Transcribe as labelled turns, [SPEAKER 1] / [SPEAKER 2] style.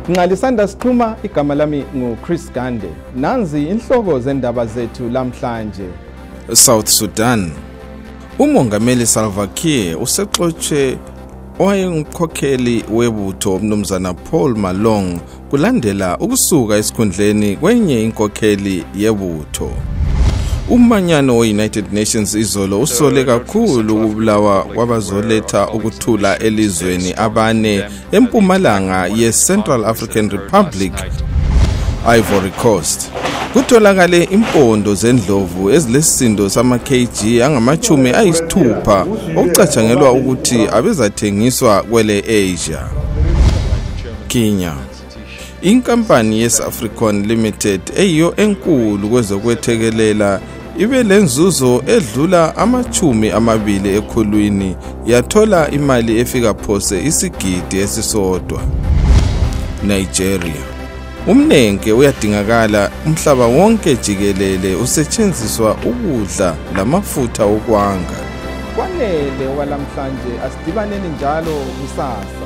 [SPEAKER 1] Nxa lisanda siqhuma, igama lami nguChris Gande. Nanzi inhloko zendaba zethu lamhlanje.
[SPEAKER 2] South Sudan. Umongameli Salva Kiir usexotshe owayengumkhokheli webutho umnumzana Paul Malong kulandela ukusuka esikhundleni kwenye inkokheli yebutho. Umanyano we-United Nations izolo usole kakhulu ukubulawa kwabazoletha ukuthula elizweni abane empumalanga ye-Central African Republic. Ivory Coast. Kutholakale impondo zendlovu ezilesisindo sama-kg angama-60 okucatshangelwa ukuthi abezathengiswa kwele Asia. Kenya. Inkampani yeSafricon Limited eyiyo enkulu kwezokwethekelela ibe lenzuzo edlula 20%, yathola imali efika phose isigidi esisodwa. Nigeria. Umnenke uyadingakala umhlaba wonke jikelele, usetshenziswa ukudla lamafutha okwanga.
[SPEAKER 1] Kwanele okwalamhlanje, asidibaneni njalo kusasa.